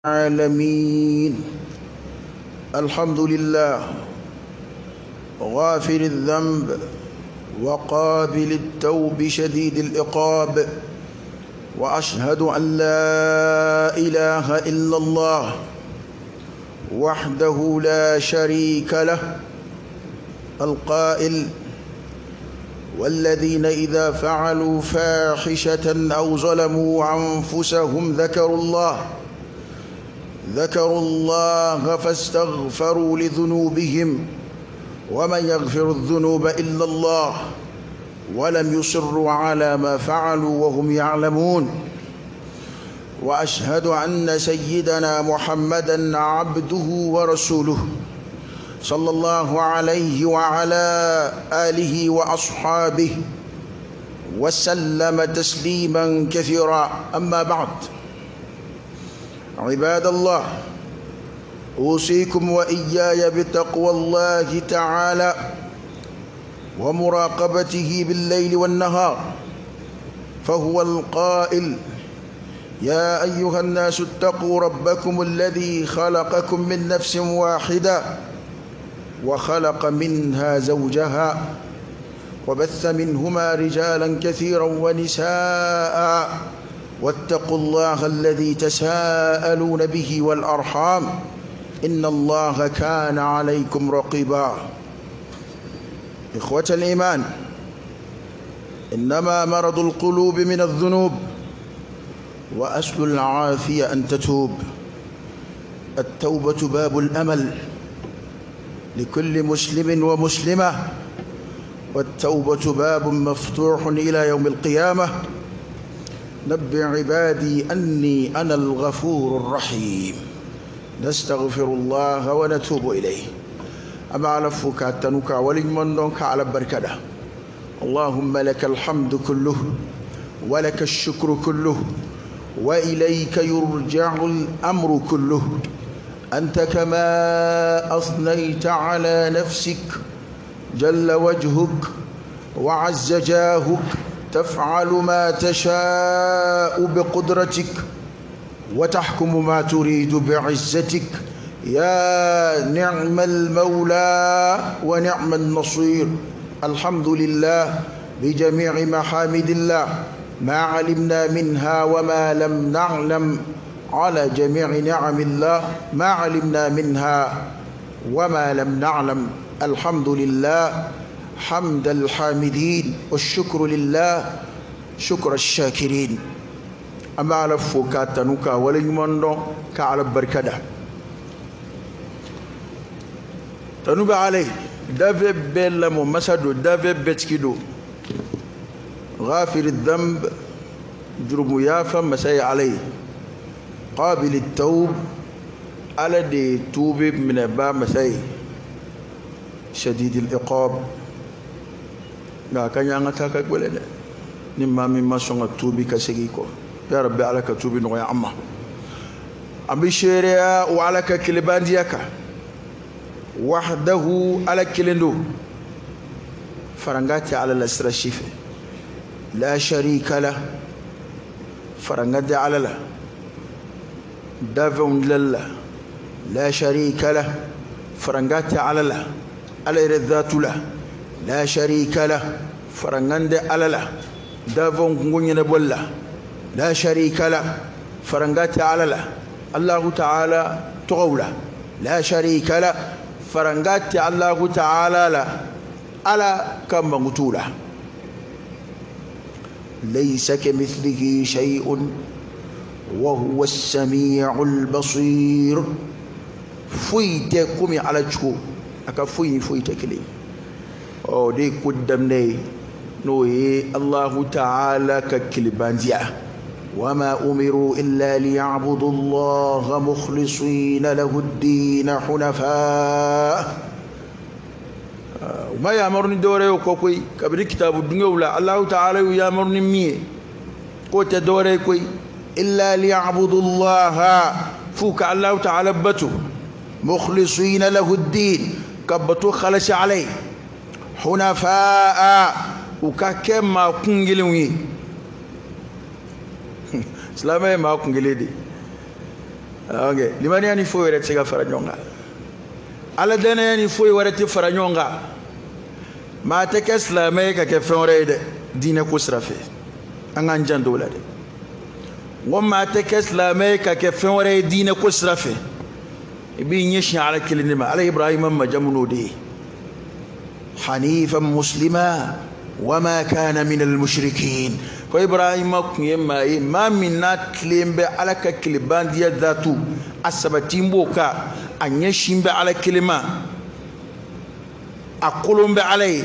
العالمين. الحمد لله غافر الذنب وقابل التوب شديد العقاب، وأشهد أن لا إله إلا الله وحده لا شريك له القائل: والذين إذا فعلوا فاحشة أو ظلموا أنفسهم ذكروا الله فاستغفروا لذنوبهم ومن يغفر الذنوب إلا الله ولم يصروا على ما فعلوا وهم يعلمون. وأشهد أن سيدنا محمدا عبده ورسوله صلى الله عليه وعلى آله وأصحابه وسلم تسليما كثيرا. أما بعد، عباد الله، أوصيكم وإياي بتقوى الله تعالى ومراقبته بالليل والنهار، فهو القائل: يا أيها الناس اتقوا ربكم الذي خلقكم من نفس واحدة وخلق منها زوجها وبث منهما رجالا كثيرا ونساء واتقوا الله الذي تساءلون به والأرحام إن الله كان عليكم رقيبا. إخوة الإيمان، إنما مرض القلوب من الذنوب، وأصل العافية أن تتوب. التوبة باب الأمل لكل مسلم ومسلمة، والتوبة باب مفتوح إلى يوم القيامة. نبئ عبادي أني أنا الغفور الرحيم. نستغفر الله ونتوب إليه. أما على فوكا تنوكا ولمن على بركة. اللهم لك الحمد كله ولك الشكر كله وإليك يرجع الأمر كله. أنت كما أثنيت على نفسك جل وجهك وعز جاهك، تفعل ما تشاء بقدرتك وتحكم ما تريد بعزتك. يا نعم المولى ونعم النصير. الحمد لله بجميع محامد الله ما علمنا منها وما لم نعلم، على جميع نعم الله ما علمنا منها وما لم نعلم. الحمد لله حمد الحامدين والشكر لله شكر الشاكرين. أما على فوكا تنوكا وليمندون كعلى بركة تنوبة عليه دافع بلا مسدو دافع بتكيدو غافر الذنب جرم يافا مساي عليه قابل التوب على دي توب من با مساي شديد العقاب. nka ka ɲan ka taa ka gwɛlɛ dɛ ni maa min ma sɔn ka tuubi ka segin i kɔ. Ya rabbi, ala ka tuubi nɔgɔya an ma. An bɛ seereya wa ala ka kelebandiya kan. Wahdahu, ala kelen don, faranga tɛ ala la sira si fɛ. La sharika la, faranga tɛ ala la dafɛnw dilanli la. La sharika la, faranga tɛ ala la ala yɛrɛ zatu la. La sharika la, farangan tɛ ala la dafɛnw kungo ɲɛnabɔli la. La sharika la, faranga tɛ ala la Allahu ta'ala tɔgɔw la. La sharika la, faranga tɛ Allahu ta'ala la ala ka mankutu la. Laysa kamithlihi shay'un wa huwa as-sami'ul basir. Foyi tɛ komi ala cogo, a ka foyi ni foyi tɛ kelen. O de ye ko daminɛ ye, n'o ye Allahu ta'ala ka kelebandiya. Wama umiru illa liya'budu Allaha mukhlisina lahu ad-dina hunafa. U ma yamaru ni dɔwɛrɛ ye o kɔ koyi. Kabini kitabu dungew la, Allahu ta'ala y'u yamaru ni min ye, k'o tɛ dɔwɛrɛ ye koyi, illa liya'budu Allaha, f'u ka Allahu ta'ala bato, mukhlisina lahu ad-din, ka bato khalasi ala ye, hunafaa, u ka kɛ maa kun kelenw ye. Silamɛ ye maa kun kelen de. Ok, limaniya ni foyi wɛrɛ tɛ se ka fara ɲɔgɔn kan, ala danaya ni foyi wɛrɛ tɛ fara ɲɔgɔn kan. Maa tɛ kɛ silamɛ ye ka kɛ fɛn wɛrɛ ye dɛ, diinɛ ko sira fɛ, an k'an janto o la dɛ. N ko maa tɛ kɛ silamɛ ye ka kɛ fɛn wɛrɛ ye diinɛ ko sira fɛ, i b'i ɲɛsin ala kelen de ma. Ala Ibrahima majamu n'o de ye, hanifan muslima wama kana min almushrikin. Ko Ibrahima kun ye maa ye, maa min n'a tilen bɛ ala ka kelebandiya datu, a sabati b'o kan, a ɲɛsin bɛ ala kelen ma, a kolon bɛ ala ye.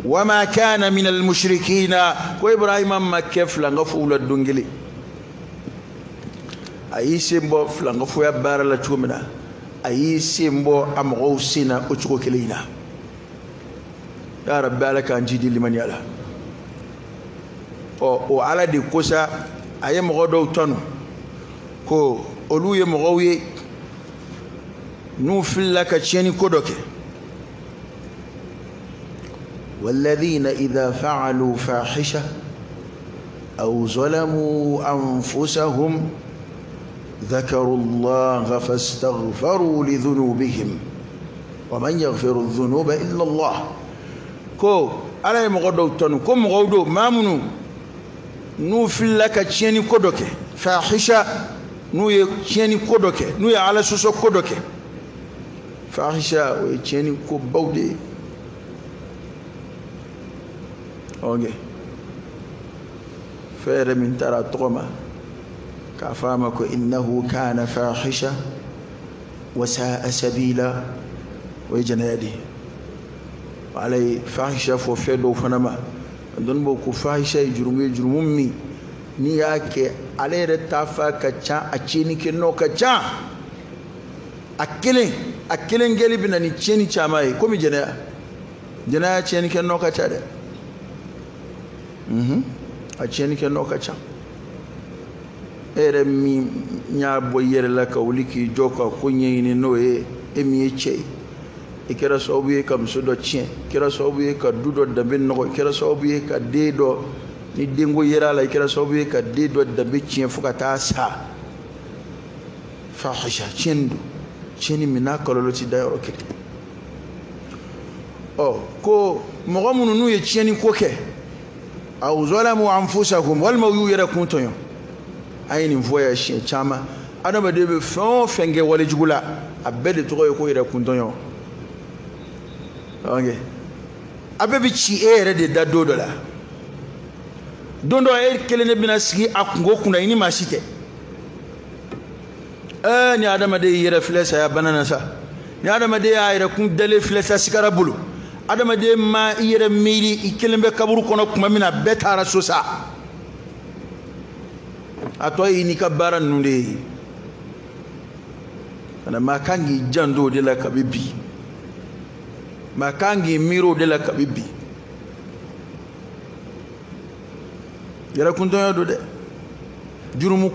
Wama kana min almushrikina, ko Ibrahima ma kɛ filankafow la don kelen. A y'i sen bɔ filankafoya baara la cogo min na, a y'i sen bɔ a mɔgɔw sen na o cogo kelen in na. Ya Rabbi, ala k'an jidi limaniya la. Ɔ, o ala de ko sa, a ye mɔgɔ dɔw tanu ko olu ye mɔgɔw ye n'u filila ka tiɲɛni ko dɔ kɛ. Walladhina idha fa'alu fahisha aw zalamu anfusahum dhakaru Allaha fastaghfaru lidhunubihim wa man yaghfiru dhunuba illa Allah. Ko ala ye mɔgɔ dɔw tanu, ko mɔgɔw don maa minnu n'u filila ka tiɲɛni ko dɔ kɛ, fahisha, n'u ye tiɲɛni ko dɔ kɛ, n'u ye ala sɔsɔ ko dɔ kɛ. Fahisha o ye tiɲɛni ko baw de ye. Ok, fɛn yɛrɛ min taara a tɔgɔ ma k'a fɔ a ma ko innahu kana fahisha wa sa'a sabila, o ye jɛnɛya de ye. Ala ye fahisha fɔ fɛn dɔw fana ma. Dɔnnibaw ko fahisha ye jurumu ye, jurumu min n'i y'a kɛ ale yɛrɛ ta fa ka ca, a tiɲɛni kɛ nɔ ka ca, a kelen kɛli bɛ na ni tiɲɛni caman ye, komi jɛnɛya. Jɛnɛya tiɲɛni kɛ nɔ ka ca dɛ, a tiɲɛni kɛ nɔ ka ca. E yɛrɛ min y'a bɔ i yɛrɛ la ka wuli k'i jɔ ka ko ɲɛɲini n'o ye, e min ye cɛ ye, i kɛra sababu ye ka muso dɔ tiɲɛ, i kɛra sababu ye ka du dɔ danbe nɔgɔ, i kɛra sababu ye ka den dɔ, ni denko yera a la, i kɛra sababu ye ka den dɔ danbe tiɲɛ fo ka taa sa. Fahisha, tiɲɛni don, tiɲɛni min n'a kɔlɔlɔ ti da yɔrɔ kelen. Ɔ, ko mɔgɔ minnu n'u ye tiɲɛni ko kɛ, aw zalamu anfusahum, walima u y'u yɛrɛ kun tɔɲɔ. An ye nin fɔ yan siɲɛ caman. Adamaden bɛ fɛn o fɛn kɛ walejugu la, a bɛɛ de tɔgɔ ye ko yɛrɛ kun tɔɲɔ. Ok, a bɛɛ bɛ ci e yɛrɛ de da don dɔ la. Don dɔ e kelen de bɛna sigi a kungo kunna, i ni maa si tɛ. Ni adamaden y'i yɛrɛ filɛ saya bana na sa, ni adamaden y'a yɛrɛ kun dalen filɛ sa sigara bolo, adamaden ma i yɛrɛ miiri i kelen bɛ kaburu kɔnɔ tuma min na, bɛɛ taara so sa, a tɔ y'i n'i ka baara ninnu de ye. Kana maa kan k'i janto o de la kabi bi, maa kan k'i miiri o de la kabi bi. Yɛrɛkuntɔnya don dɛ. Jurumu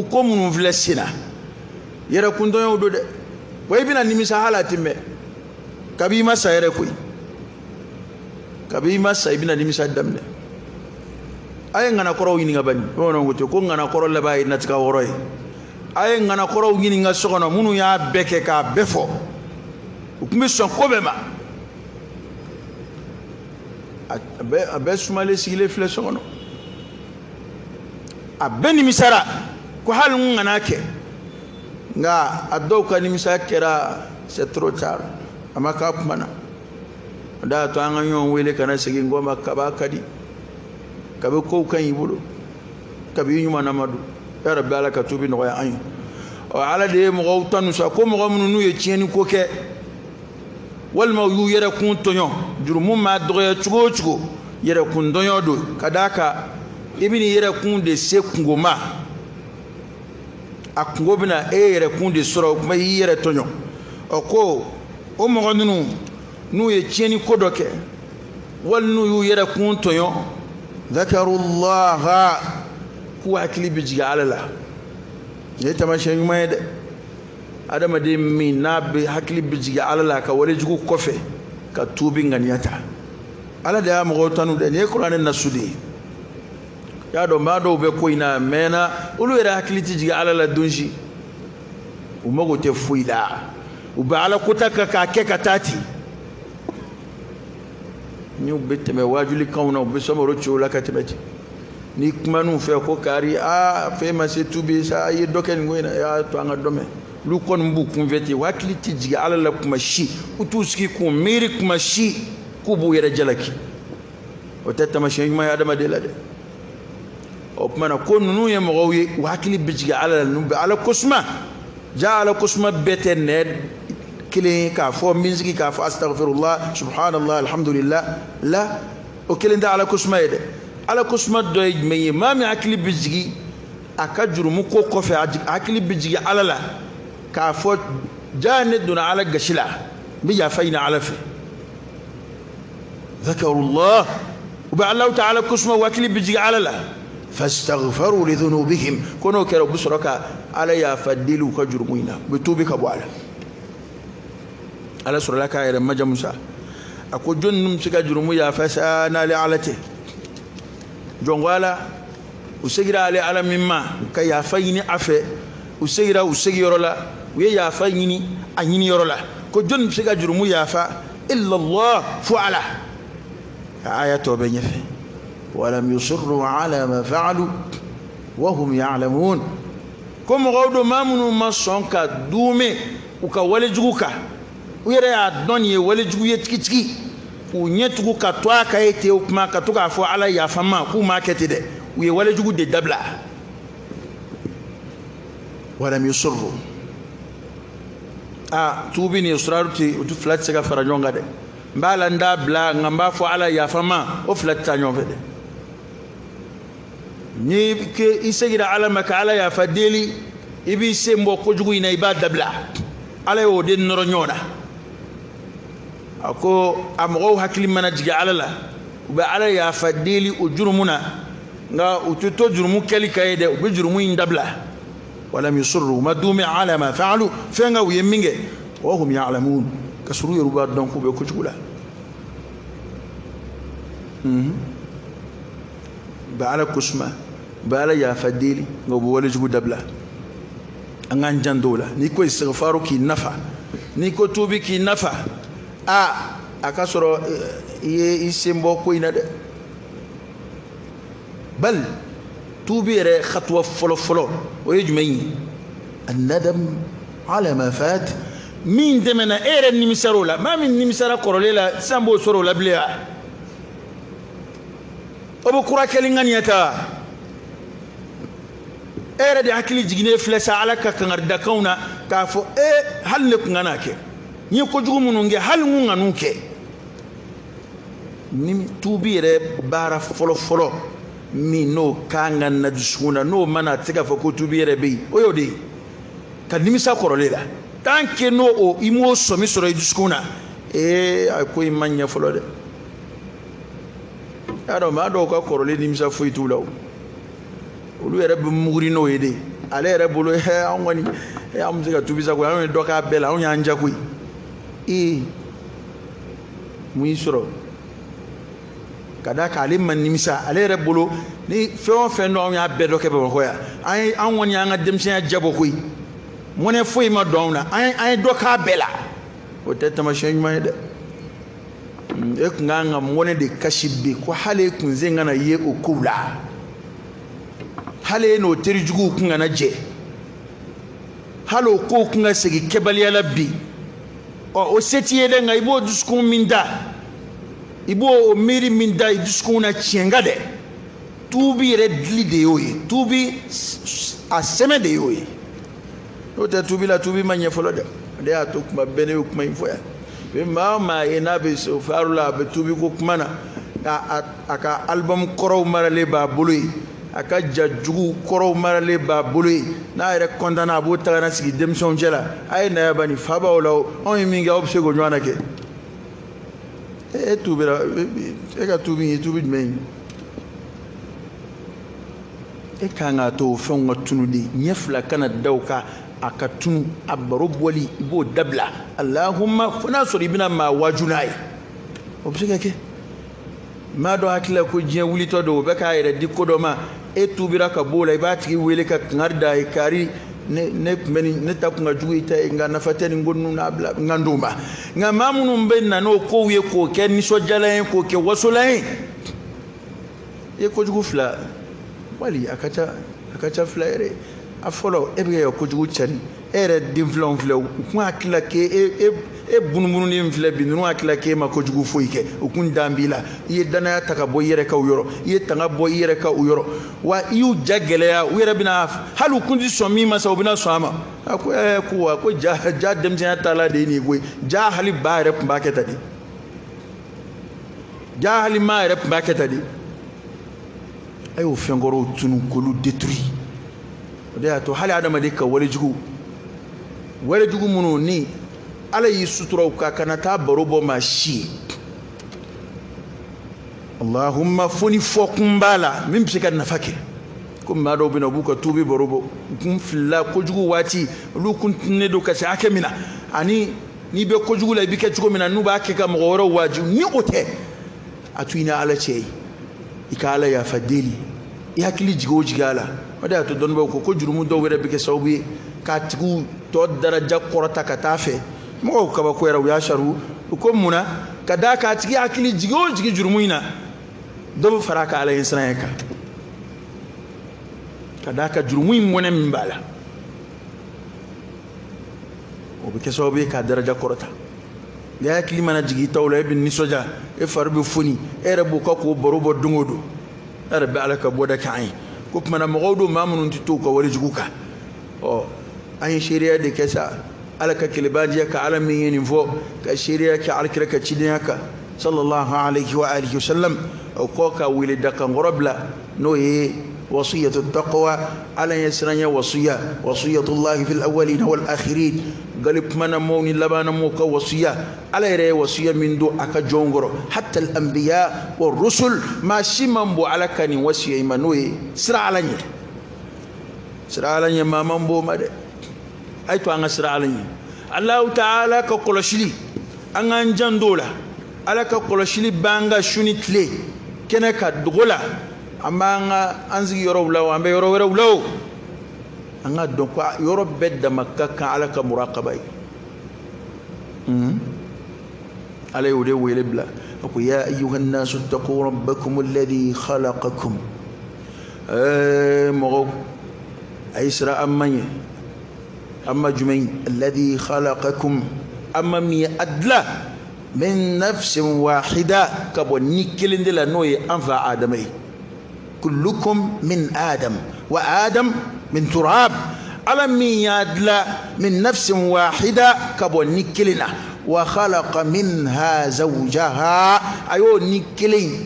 ko minnu filɛ sen na, yɛrɛkuntɔnyaw don dɛ. Wa i bɛna nimisa hali a tɛ mɛn, kabi i ma sa yɛrɛ koyi, kabi i ma sa i bɛna nimisa daminɛ. A ye ŋanakɔrɔw ɲininka bani, bamananw ko ten ko ŋanakɔrɔ laban ye natigɛ wɔɔrɔ ye. A ye ŋanakɔrɔw ɲininka so kɔnɔ minnu y'a bɛɛ kɛ k'a bɛɛ fɔ, u tun bɛ sɔn ko bɛɛ ma. A bɛɛ sumalen sigilen filɛ so kɔnɔ, a bɛɛ nimisara ko hali n kana kɛ. Nka a dɔw ka nimisa kɛra c'est trop tard, a ma k'a kuma na. O de y'a to an ka ɲɔgɔn wele ka na segin kɔ ma, kaba ka di, kabi kow ka ɲi i bolo, kabi i ɲuman na ma don. Ya Rabbi, ala ka tubi nɔgɔya an ye. Ɔ, ala de ye mɔgɔw tanu sa, ko mɔgɔ minnu n'u ye tiɲɛni ko kɛ, walima u y'u yɛrɛ kun tɔɲɔ, jurumu ma dɔgɔya cogo o cogo, yɛrɛ kun tɔɲɔ don. Ka d'a kan i bɛn'i yɛrɛ kun de se kungo ma, a kungo bɛna e yɛrɛ kun de sɔrɔ, o kuma i y'i yɛrɛ tɔɲɔ. Ɔ, ko o mɔgɔ ninnu n'u ye tiɲɛni ko dɔ kɛ, wali n'u y'u yɛrɛ kun tɔɲɔ, dhakarullaha, k'u hakili bɛ jigin ala la. Nin ye taamasiyɛn ɲuman ye dɛ. Adamaden min n'a bɛ hakili bɛ jigin ala la ka walejugu kɔfɛ ka tuubi ŋaniya ta, ala de y'a mɔgɔw tanu dɛ. Nin ye kuranɛ nasu de ye. Y'a dɔn maa dɔw bɛ ko in na a mɛnna, olu yɛrɛ hakili tɛ jigin ala la don si. U mago tɛ foyi la, u bɛ ala kota kan k'a kɛ ka taa ten. N'u bɛ tɛmɛ waajulikanw na, u bɛ samaro ci o la ka tɛmɛ ten. Ni kuman'u fɛ ko kari, aa fɛn ma se tubi sa, a ye dɔ kɛ nin ko in na, y'a to an ka dɔ mɛn. Olu kɔni b'u kunfɛ ten, u hakili tɛ jigin ala la kuma si, u t'u sigi k'u miiri kuma si k'u b'u yɛrɛ jalaki. O tɛ taamasiyɛn ɲuman ye adamaden la dɛ. O tuma na ko ninnu ye mɔgɔw ye, u hakili bɛ jigin ala la, ninnu bɛ ala kosuma. Ja ala kosuma bɛɛ tɛ nɛ kelen ye k'a fɔ min sigi k'a fɔ astaghfirullah subhanallah alhamdulillah la, o kelen tɛ ala kosuma ye dɛ. Ala kosuma dɔ ye jumɛn ye? Maa min hakili bɛ jigin a ka jurumu ko kɔfɛ, a hakili bɛ jigin ala la k'a fɔ ja ne donna ala gasi la, n bɛ yafa ɲini ala fɛ. Dhakarullah, u bɛ Alahu taala kosuma, u hakili bɛ jigin ala la. Fastaghfaru lidhunubihim, ko n'o kɛra u bɛ sɔrɔ ka ala yafa deli u ka jurumu in na, u bɛ tuubi ka bɔ a la. Ala sɔrɔla k'a yɛrɛ majamu sa, a ko jɔn ninnu bɛ se ka jurumu yafa sa n'ale ala tɛ? Jɔn ko ala, u segira ale ala min ma ka yafa ɲini a fɛ, u segira u segiyɔrɔ la, u ye yafa ɲini a ɲiniyɔrɔ la, ko jɔn bɛ se ka jurumu yafa? Illa Allah, fo ala. A aya tɔ bɛ ɲɛfɛ, walam yusirru ala ma fa'alu wa hum ya'lamun. Ko mɔgɔw don maa minnu ma sɔn ka duumɛ u ka walejugu kan, u yɛrɛ y'a dɔn nin ye walejugu ye tigitigi, k'u ɲɛ tugu ka to a kan ye ten, o kuma ka to k'a fɔ ala yafa n ma, k'u m'a kɛ ten dɛ, u ye walejugu de dabila. Walam yusirru, a tuubi ni israru tɛ, o fila tɛ se ka fara ɲɔgɔn kan dɛ. N b'a la n t'a bila, nka n b'a fɔ ala yafa n ma, o fila tɛ taa ɲɔgɔn fɛ dɛ. Ni i segira ala ma ka ala yafa deli, i b'i sen bɔ kojugu in na, i b'a dabila. Ala y'o de nɔrɔ ɲɔgɔn na. A ko a mɔgɔw hakili mana jigin ala la, u bɛ ala yafa deli o jurumu na, nka u tɛ to jurumu kɛli kan ye dɛ, u bɛ jurumu in dabila. Walam yusirru, u ma duumɛ ala ma fa'alu, fɛn kan u ye min kɛ, wa hum ya'lamun, ka sɔrɔ u yɛrɛ b'a dɔn k'u bɛ kojugu la. U bɛ ala kosuma, u bɛ ala yafa deli, nka u bɛ walejugu dabila. An k'an janto o la. N'i ko istighfaru k'i nafa, n'i ko tuubi k'i nafa, a ka sɔrɔ i ye i sen bɔ ko in na dɛ. Bal tuubi yɛrɛ khatuwa fɔlɔ fɔlɔ o ye jumɛn ye? Annadam ala ma fat, min tɛmɛna e yɛrɛ nimisara o la. Maa min nimisara kɔrɔlen la, sisan b'o sɔrɔ o la bilen wa? O bɛ kura kɛli ŋaniya ta. E yɛrɛ de hakili jiginnen filɛ sa ala ka kangaridakanw na k'a fɔ e hali ne kun ka n'a kɛ, n ye kojugu minnu kɛ, hali n kun ka n'u kɛ. Ni tuubi yɛrɛ baara fɔlɔ fɔlɔ min n'o kan ka na dusukun na, n'o ma na, a tɛ se k'a fɔ ko tuubi yɛrɛ bɛ yen, o y'o de ye, ka nimisa kɔrɔlen la. Tant que n'o o i m'o sɔmi sɔrɔ i dusukun na, ee a ko in ma ɲɛ fɔlɔ dɛ. Y'a dɔn maa dɔw ka kɔrɔlen nimisa foyi t'u la o, olu yɛrɛ bɛ muguri n'o ye de. Ale yɛrɛ bolo anw kɔni anw bɛ se ka tuubi sa koyi, anw ye dɔ k'a bɛɛ la, anw y'an ja koyi. Ee mun y'i sɔrɔ? Ka d'a kan ale ma nimisa, ale yɛrɛ bolo ni fɛn o fɛn don anw y'a bɛɛ dɔ kɛ Bamakɔ yan, an kɔni y'an ka denmisɛnya jabɔ koyi, mɔnɛ foyi ma don anw na, an ye dɔ k'a bɛɛ la. O tɛ taamasiyɛn ɲuman ye dɛ. E kun kan ka mɔnɛ de kasi bi ko hali e kun sen kana ye o kow la, hali e n'o terijuguw kun kana jɛ, hali o kow kun ka segin kɛbaliya la bi. Ɔ o se t'i ye dɛ, nka i b'o dusukun min da, i b'o miiri min da i dusukun na tiɲɛ kan dɛ, tuubi yɛrɛ dili de y'o ye, tuubi a sɛmɛ de y'o ye. N'o tɛ tuubi la, tuubi ma ɲɛ fɔlɔ dɛ. O de y'a to kuma bɛɛ ne bɛ kuma in fɔ yan. Bi maa o maa ye n'a bɛ faru la, a bɛ tuubi ko kuma na, a ka album kɔrɔw maralen b'a bolo yen, a ka ja jugu kɔrɔw maralen b'a bolo yen, n'a yɛrɛ kɔntanna a b'o ta ka na sigi denmisɛnw cɛ la, a ye na yan bani fa b'aw la o, anw ye min kɛ aw bɛ se k'o ɲɔgɔn na kɛ. E tuubira, e ka tuubi ye tuubi jumɛn ye? E kan k'a to o fɛnw ka tunu de, ɲɛ fila kana da o kan, a ka tunu, a baro bɔli i b'o dabila. Alahuma fo n'a sɔrɔ i bɛna maa waaju n'a ye, o bɛ se ka kɛ. Maa dɔ hakili la ko diɲɛ wulitɔ don, o bɛ k'a yɛrɛ di ko dɔ ma, e tuubira ka b'o la, i b'a tigi wele ka kangari d'a ye, kari Ne tun bɛ nin, ne ta kun ka jugu i ta ye, nka nafa tɛ nin ko ninnu n'a bila n ka n d'o ma. Nka maa minnu bɛ na n'o kow ye k'o kɛ nisɔndiyalan ye, k'o kɛ wasolan ye, i ye kojugu fila wali a ka ca, a ka ca fila yɛrɛ. A fɔlɔ, e bɛ ka kojugu cari, e yɛrɛ den filanw filɛ, u kun hakili la k'e e bunubununen filɛ bi, ninnu hakili la k'e ma kojugu foyi kɛ, u kun dan b'i la. I ye danaya ta ka bɔ i yɛrɛ ka u yɔrɔ, i ye tanga bɔ i yɛrɛ ka u yɔrɔ, wa i y'u ja gɛlɛya, u yɛrɛ bɛna hali u kun ti sɔn min ma sa, u bɛna sɔn a ma. A ko ko wa ko ja ja denmisɛnya taala de ye nin ye koyi, ja hali ba yɛrɛ tun b'a kɛ tan de, ja hali ma yɛrɛ tun b'a kɛ tan de. A y'o fɛnkɔrɔw tunu k'olu détruire. O de y'a to hali adamaden ka walejugu, walejugu minnu ni Ala y'i sutura u kan, kana taa baro bɔ maa si ye. Allahumma fo ni fɔkun b'a la min bɛ se ka nafa kɛ. Komi maa dɔw bɛ na, u b'u ka tuubi baro bɔ, u kun filila kojugu waati, olu kun tunnen don ka se hakɛ min na, ani n'i bɛ kojugu la i bɛ kɛ cogo min na, n'u b'a kɛ ka mɔgɔ wɛrɛw waaju, ni o tɛ, a to i ni Ala cɛ ye, i ka Ala yafa deli, i hakili jigin o jigin a la. O de y'a to dɔnnibaaw ko ko jurumu dɔw yɛrɛ bɛ kɛ sababu ye k'a tigiw tɔ daraja kɔrɔta ka taa fɛ. Mɔgɔw kabakoyara, u y'a saru, u ko mun na? Ka d'a kan a tigi hakili jigin o jigin jurumu in na, dɔ bɛ fara a ka Ala ɲɛsiranya kan, ka d'a kan jurumu in mɔnɛ min b'a la, o bɛ kɛ sababu ye k'a daraja kɔrɔta. Nka hakili mana jigin i taw la, e bɛ nisɔndiya, e fari bɛ foni, e yɛrɛ b'o ka k'o baro bɔ don o don, e yɛrɛ bɛ Ala ka bɔda kɛ an ye. Ko kumana mɔgɔw don maa minnu tɛ to u ka walejugu kan. Ɔ an ye seereya de kɛ sa, Ala ka kelebajiya ka Ala min ye nin fɔ, ka seereya kɛ Alakira ka cidenya kan sallallahu alayhi wa alihi wa sallam. O kɔ ka wele dakankɔrɔ bila, n'o ye wasiyatu taqwa, Ala ye siranɲɛ wasiya, wasiyatullahi fil awwalina wal akhirin, gali kumana mɔw ni labanna mɔw ka wasiya. Ala yɛrɛ ye wasiya min don a ka jɔnw kɔrɔ, hatta al anbiya wa rusul, maa si man bɔ Ala ka nin wasiya in ma, n'o ye sira Ala ɲɛ. Sira Ala ɲɛ maa man bɔ o ma dɛ. A ye to an ka sira Ala ɲɛ. Alahu taala ka kɔlɔsili, an k'an janto o la. Ala ka kɔlɔsili b'an ka su ni tile, kɛnɛ ka dogo la, an b'an ka an sigi yɔrɔw la o, an bɛ yɔrɔ wɛrɛw la o, an ka dɔn ko yɔrɔ bɛɛ dama ka kan Ala ka murakaba ye. Ala y'o de wele bila, a ko ya ayyuhan nasu ttaqu rabbakum alladhi khalaqakum. Mɔgɔw, a ye siran an ma ɲɛ, an ma jumɛn? Alladhi khalaqakum, an ma min ye a dilan, min nafsin wahida, ka bɔ ni kelen de la, n'o ye an fa Adama ye. Kullukum min Adam wa Adam min turab. Ala min y'a dilan min nafsin wahida, ka bɔ ni kelen na, wa khalaqa minha zawjaha, a y'o ni kelen,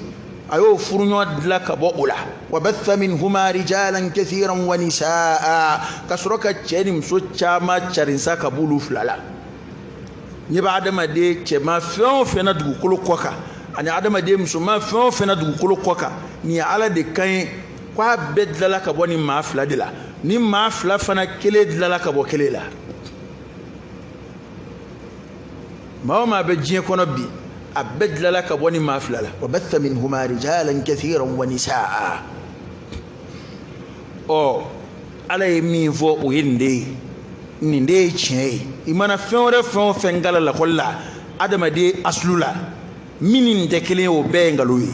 a y'o furuɲɔgɔn dilan ka bɔ o la. Wa batha minhuma rijalan kathiran wa nisaa, ka sɔrɔ ka cɛ ni muso caman carinsa ka b'olu fila la. Ɲɛ bɛ adamaden cɛman fɛn o fɛn na dugukolo kɔ kan, ani adamaden musoman fɛn o fɛn na dugukolo kɔ kan, nin ye Ala de kan ye k'a bɛɛ dilala ka bɔ nin maa fila de la. Ni maa fila fana kelen dilala ka bɔ kelen la. Maa o maa bɛ diɲɛ kɔnɔ bi, a bɛɛ dilala ka bɔ nin maa fila la. Wa batha minhuma rijalan kathiran wa nisaa. Ɔ Ala ye min fɔ o ye nin de ye, nin de ye tiɲɛ ye. I mana fɛn wɛrɛ fɛn o fɛn kala lakɔli la, adamaden asulu la, min ni nin tɛ kelen ye, o bɛɛ ye nkalon ye.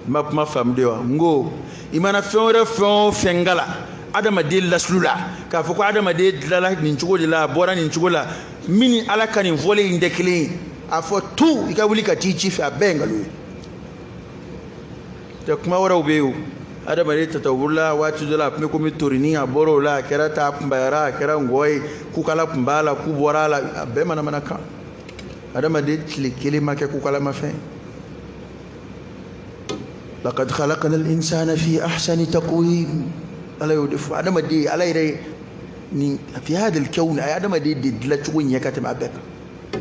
N ma kuma faamu de wa? N ko i mana fɛn wɛrɛ fɛn o fɛn kala adamaden lasulu la, k'a fɔ ko adamaden dilala nin cogo de la, a bɔra nin cogo la, min ni Ala ka nin fɔlen in tɛ kelen ye, a fɔ tu i ka wuli ka t'i ci fɛ, a bɛɛ ye nkalon ye. Tɛ kuma wɛrɛw bɛ yen o. Adamaden tatawurula waati dɔ la, a tun bɛ komi torini, a bɔra o la, a kɛra ta kunbayara, a kɛra ngɔ ye, kukala tun b'a la, ku bɔra a la, a bɛɛ manamana kan. Adamaden tile kelen ma kɛ kukalamafɛn. Laqad khalaqna al-insana fi ahsani taqwim. Ala y'o de fɔ adamaden, Ala yɛrɛ nin fi hadha al-kawn, a ye adamaden de dilan cogo ɲɛ ka tɛmɛ a bɛɛ kan.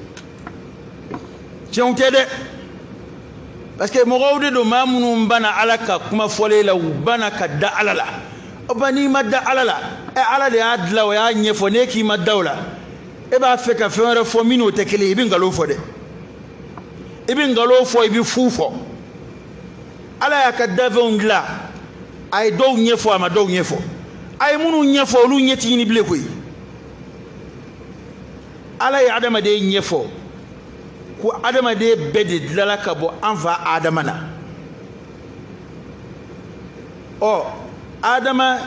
Tiɲɛw tɛ dɛ, parce que mɔgɔw de don maa minnu banna Ala ka kuma fɔlen la, u banna ka da Ala la. O ba n'i ma da Ala la, Ala de y'a dilan, o y'a ɲɛfɔ, n'e k'i ma da o la, e b'a fɛ ka fɛn wɛrɛ fɔ min n'o tɛ kelen ye, i bɛ nkalon fɔ dɛ. I bɛ nkalon fɔ, i bɛ fu fɔ. Ala y'a ka dafɛnw dilan, a ye dɔw ɲɛfɔ, a ma dɔw ɲɛfɔ. A ye minnu ɲɛfɔ olu ɲɛ ti ɲini bilen koyi. Ala ye adamaden ɲɛfɔ ko adamaden bɛɛ de dilanna ka bɔ an fa Adama na. Ɔ Adama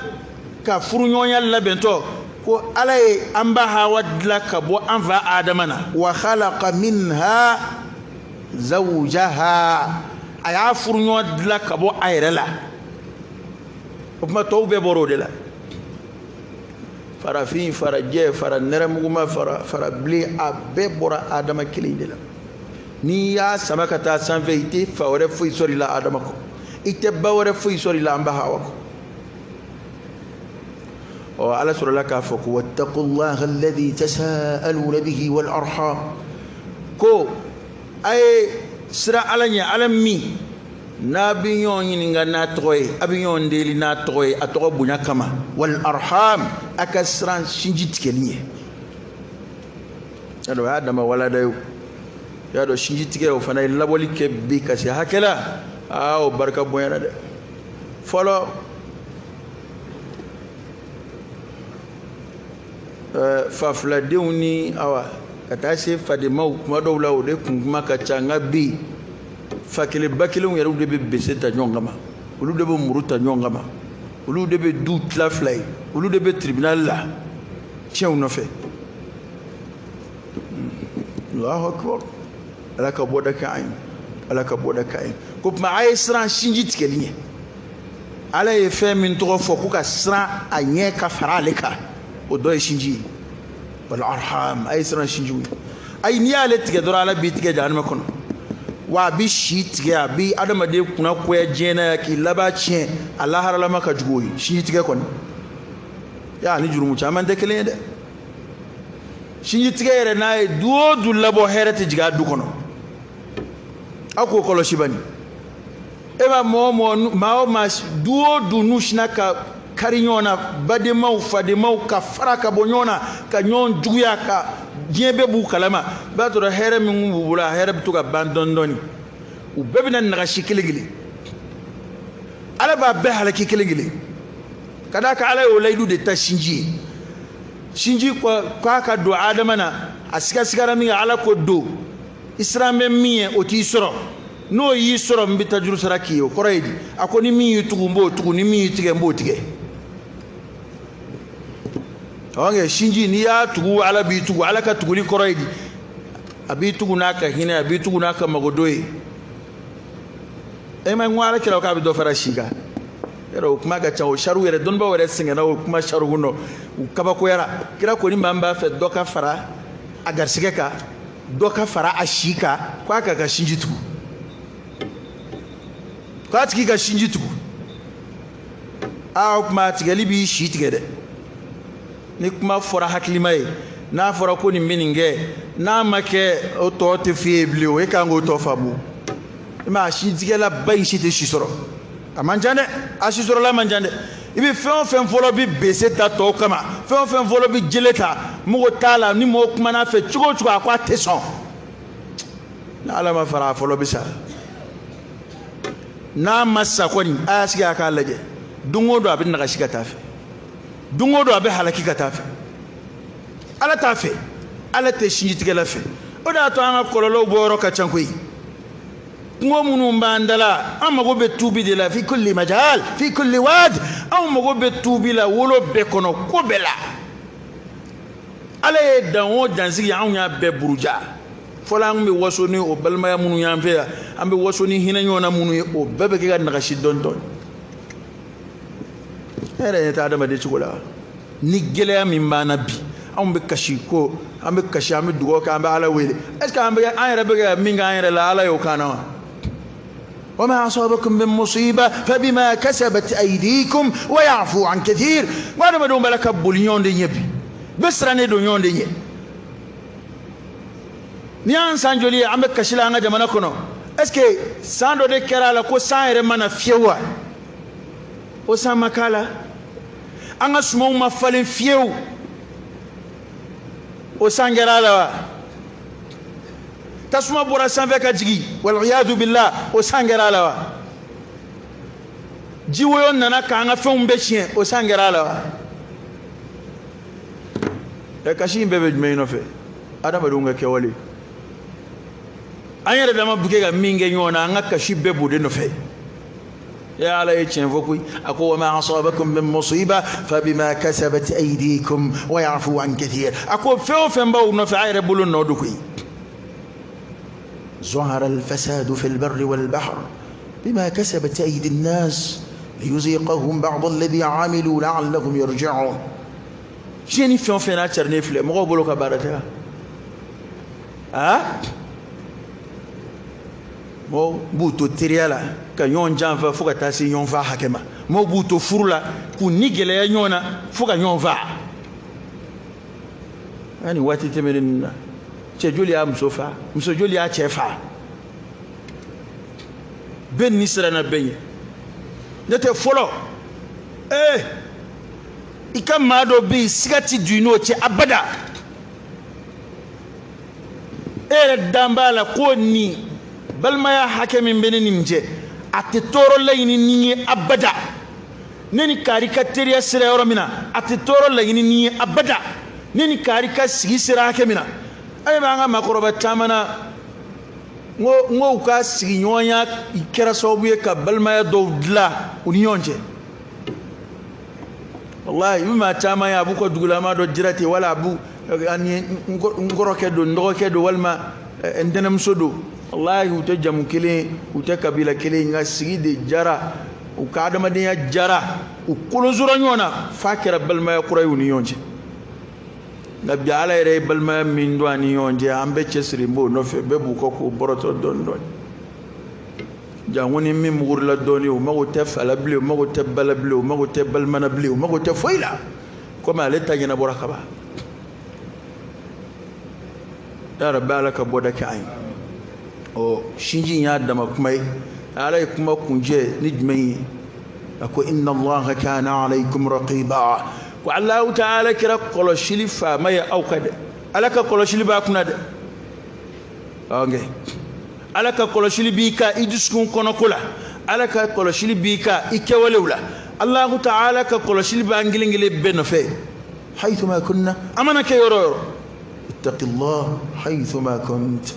ka furuɲɔgɔnya labɛntɔ ko Ala ye an ba Hawa dilan ka bɔ an fa Adama na. Wa khalaqa minha zawjaha, a y'a furuɲɔgɔn dilan ka bɔ a yɛrɛ la. O tuma tɔw bɛɛ bɔra o de la. Farafin, farajɛ, fara nɛrɛmuguma, fara bilen, a bɛɛ bɔra Adama kelen de la. N'i y'a sama ka taa sanfɛ, i tɛ fa wɛrɛ foyi sɔrɔ i la Adama kɔ, i tɛ ba wɛrɛ foyi sɔrɔ i la an ba Hawa kɔ. Ɔ Ala sɔrɔla k'a fɔ ko wattaqullaha alladhi tasaaluna bihi wal arham, ko a ye siran Ala ɲɛ, Ala min n'a bɛ ɲɔgɔn ɲininka n'a tɔgɔ ye, a bɛ ɲɔgɔn deli n'a tɔgɔ ye, a tɔgɔ bonya kama. Wal arham, a ka siran sinji tigɛli ɲɛ. Y'a dɔn o y'a dama walada ye o. Y'a dɔn sinji tigɛ o fana ye labɔli kɛ bi ka se hakɛ la, aa o barika bonyana dɛ. Fɔlɔ fa filadenw ni awa ka taa se fadenmaw kuma dɔw la o de kun kuma ka ca, nka bi fa kelen ba kelenw yɛrɛw de bɛ bese ta ɲɔgɔn kama, olu de bɛ muru ta ɲɔgɔn kama, olu de bɛ du tila fila ye, olu de bɛ tribunal la tiɲɛw nɔfɛ. Allahu akbar. Ala ka bɔda kɛ an ye, Ala ka bɔda kɛ an ye. Ko tuma a ye siran sinji tigɛli ɲɛ. Ala ye fɛn min tɔgɔ fɔ ko ka siran a ɲɛ ka fara ale kan, o dɔ ye sinji ye. Wal arham, a ye siran sinjiw ye. Ayi, n'i y'ale tigɛ dɔrɔn Ala b'i tigɛ jahanama kɔnɔ. Wa a bɛ si tigɛ, a bɛ adamaden kunna goya diɲɛ na yan k'i laban tiɲɛ, a laharalama ka jugu o ye sinji tigɛ kɔni. Ya ni jurumu caman tɛ kelen ye dɛ. Sinji tigɛ yɛrɛ n'a ye du o du labɔ, hɛrɛ tɛ jigin a du kɔnɔ. Aw k'o kɔlɔsi bani. E b'a mɔgɔ o mɔgɔ, maa o maa, du o du n'u sinna ka kari ɲɔgɔn na, badenmaw fadenmaw ka fara ka bɔ ɲɔgɔn na, ka ɲɔgɔn juguya, ka diɲɛ bɛɛ b'u kalama, i b'a sɔrɔ hɛrɛ min b'u bolo, a hɛrɛ bɛ to ka ban dɔɔni dɔɔni. U bɛɛ bɛna nagasi kelen kelen. Ala b'a bɛɛ halaki kelen kelen. Ka d'a kan Ala y'o layidu de ta sinji ye. Sinji k'a ka don Adama na, a sigasigara min kɛ, Ala ko don. I siran bɛ min ye, o t'i sɔrɔ. N'o y'i sɔrɔ, n bɛ taa juru sara k'i ye. O kɔrɔ ye di? A ko ni min y'i tugu, n b'o tugu, ni min y'i tigɛ, n b'o tigɛ. Ɔ sinji n'i y'a tugu, Ala b'i tugu. Ala ka tuguli kɔrɔ ye di? A b'i tugu n'a ka hinɛ, a b'i tugu n'a ka magodo ye. E ma n ko Ala kira k'a bɛ dɔ fara si kan. Yɔrɔ o kuma ka ca, o sariw yɛrɛ, dɔnnibaaw yɛrɛ sɛgɛnna o kuma sariw kɔnɔ, u kabakoyara. Kira ko ni maa min b'a fɛ dɔ ka fara a garisɛgɛ kan, dɔ ka fara a si kan, k'a ka sinji tugu, k'a tigi ka sinji tugu. Aa o tuma a tigɛli b'i si tigɛ dɛ. Ni kuma fɔra hakilima ye, n'a fɔra ko nin bɛ nin kɛ, n'a ma kɛ o tɔ tɛ f'i ye bilen o, e kan k'o tɔ faamu. I m'a ye, a sinjitigɛla ba in si tɛ si sɔrɔ. A man ca dɛ, a si sɔrɔla man ca dɛ. I bɛ fɛn o fɛn fɔlɔ bɛ bese ta tɔw kama, fɛn o fɛn fɔlɔ bɛ jele ta, mɔgɔ t'a la, ni mɔgɔ kumana a fɛ cogo o cogo, a ko a tɛ sɔn. Ni Ala ma fara a fɔlɔ bɛ sa. N'a ma sa kɔni, a y'a sigi a k'a lajɛ. Don o don a bɛ nagasi ka taa fɛ, don o don a bɛ halaki ka taa fɛ. Ala t'a fɛ, Ala tɛ sinjitigɛla fɛ. O de y'a to an ka kɔlɔlɔw bɔyɔrɔ ka ca koyi. Kungo minnu b'an da la, an mago bɛ tuubi de la, fi kulli majal, fi kulli wad. Anw mago bɛ tuubi la wolo bɛɛ kɔnɔ, ko bɛɛ la. Ala ye dan o dan sigi, anw y'a bɛɛ buruja. Fɔlɔ an bɛ waso ni o balimaya minnu y'an fɛ yan, an bɛ waso ni hinɛ ɲɔgɔn na minnu ye, o bɛɛ bɛ kɛ ka nagasi dɔɔni dɔɔni. E yɛrɛ ɲɛ tɛ adamaden cogo la. Ni gɛlɛya min b'an na bi, anw bɛ kasi ko, an bɛ kasi, an bɛ dugawu kɛ, an bɛ Ala wele. Est ce que an yɛrɛ bɛ ka min kɛ an yɛrɛ la, Ala y'o k'an na wa? وما أصابكم من مصيبة فبما كسبت أيديكم ويعفو عن كثير. وأنا ما دوم بالك بوليون دي نبي بس راني دونيون دي ni an san joli an bɛ kasi la an ka jamana kɔnɔ. Est ce que san dɔ de kɛra a la ko san yɛrɛ mana fiyewu wa? O san ma k'a la. An ka sumanw ma falen fiyewu, o san kɛra a la wa? Tasuma bɔra sanfɛ ka jigin, waliyadu billah, o san kɛra a la wa? Jiwoyo nana k'an ka fɛnw bɛɛ tiɲɛ, o san kɛra a la wa? Ɛ kasi in bɛɛ bɛ jumɛn nɔfɛ? Adamadenw ka kɛwale. An yɛrɛ dama bɛ kɛ ka min kɛ ɲɔgɔn na, an ka kasi bɛɛ b'o de nɔfɛ. Ya ala ye tiɲɛ fɔ koyi, a ko wa ma asabakum min musiba fa bima kasabat aydikum wa ya'fu an kathir. A ko fɛn o fɛn b'aw nɔfɛ, a yɛrɛ bolo nɔ don koyi. ظهر الفساد في البر والبحر بما كسبت أيدي الناس ليذيقهم بعض الذي عملوا لعلهم يرجعون. Tiɲɛni fɛn o fɛn n'a carinen filɛ, mɔgɔw bolo ka baara tɛ wa? A mɔgɔw b'u to teriya la ka ɲɔgɔn janfa fo ka taa se ɲɔgɔn fa hakɛ ma. Mɔgɔw b'u to furu la k'u ni gɛlɛya ɲɔgɔn na fo ka ɲɔgɔn fa. Ani waati tɛmɛnen ninnu na, cɛ joli y'a muso fa, muso joli y'a cɛ fa? Bɛɛ ni siranna bɛɛ ɲɛ. Ne tɛ fɔlɔ i ka maa dɔ bɛ yen, siga ti don i n'o cɛ abada. E yɛrɛ dan b'a la ko nin balimaya hakɛ min bɛ ne ni nin cɛ, a tɛ tɔɔrɔ laɲini ni ye abada. Ne ni kari ka teriya sera yɔrɔ min na, a tɛ tɔɔrɔ laɲini ni ye abada. Ne ni kari ka sigi sera hakɛ min na, an bɛ an ka maakɔrɔba caman na, n ko u ka sigiɲɔgɔnya kɛra sababu ye ka balimaya dɔw dilan u ni ɲɔgɔn cɛ. Wallahi, i bɛ maa caman ye, a b'u ka dugulama dɔ jira ten, wala a b'u ani n kɔrɔkɛ don, n dɔgɔkɛ don, walima n tɛnɛmuso don. Wallahi, u tɛ jamu kelen, u tɛ kabila kelen, nka sigi de jara, u ka adamadenya jara, u kolonsora ɲɔgɔn na f'a kɛra balimaya kura ye u ni ɲɔgɔn cɛ. Nka bi ala yɛrɛ ye balimaya min don an ni ɲɔgɔn cɛ, an bɛɛ cɛsiri b'o nɔfɛ, bɛɛ b'u kɔ k'o bɔrɔtɔ dɔɔni dɔɔni. Janko ni min mugurila dɔɔni, o mago tɛ fa la bilen, o mago tɛ ba la bilen, o mago tɛ balima na bilen, o mago tɛ foyi la, komi ale ta ɲɛnabɔra ka ban. Ya Rabbi, ala ka bɔda kɛ an ye. Ɔ sinji in y'a dama kuma ye. Ala ye kuma kuncɛ ni jumɛn ye? A ko inna Allaha kana alaykum raqiba. Ko Allahu ta'ala kɛra kɔlɔsili faama ye aw kan dɛ. Ala ka kɔlɔsili b'a kunna dɛ. Ok, ala ka kɔlɔsili b'i kan i dusukun kɔnɔko la, ala ka kɔlɔsili b'i kan i kɛwalew la. Allahu ta'ala ka kɔlɔsili b'an kelen kelen bɛɛ nɔfɛ. Haythuma kunna, an mana kɛ yɔrɔ o yɔrɔ, ittaqillah haythuma kunt.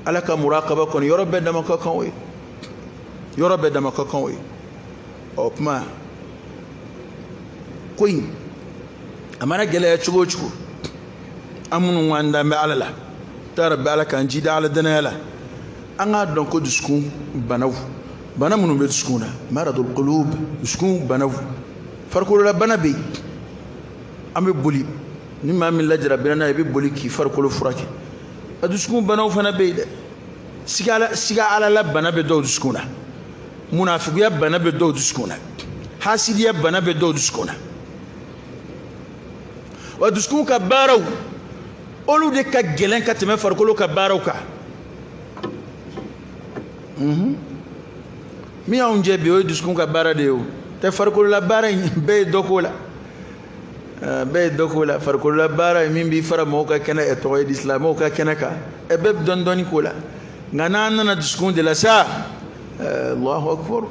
Ala ka muraqaba kɔni yɔrɔ bɛɛ dama ka kan o ye, yɔrɔ bɛɛ dama ka kan o ye. Ɔ kuma ko in a mana gɛlɛya cogo o cogo, an minnu k'an dan bɛ ala la, taara bɛ ala k'an jida ala danaya la, an k'a dɔn ko dusukun banaw, bana minnu bɛ dusukun na, maradul qulub, dusukun banaw, farikolola bana bɛ yen, an bɛ boli ni maa min lajara n'a ye, i bɛ boli k'i farikolo furakɛ. A dusukun banaw fana bɛ yen dɛ. Siga ala la bana bɛ dɔw dusukun na, munafigiya bana bɛ dɔw dusukun na, hasidiya bana bɛ dɔw dusukun na. Wa dusukun ka baaraw, olu de ka gɛlɛn ka tɛmɛ farikolo ka baaraw kan. Min y'anw jɛ bi, o ye dusukun ka baara de ye. O tɛ farikolola baara in bɛɛ ye dɔ k'o la, bɛɛ ye dɔ k'o la. Farikolola baara ye min b'i fara mɔgɔw ka kɛnɛ, tɔgɔ ye di silamɛw ka kɛnɛ kan, bɛɛ bɛ dɔɔni dɔɔni k'o la. Nka n'an nana dusukun de la sa, Allahu akbar,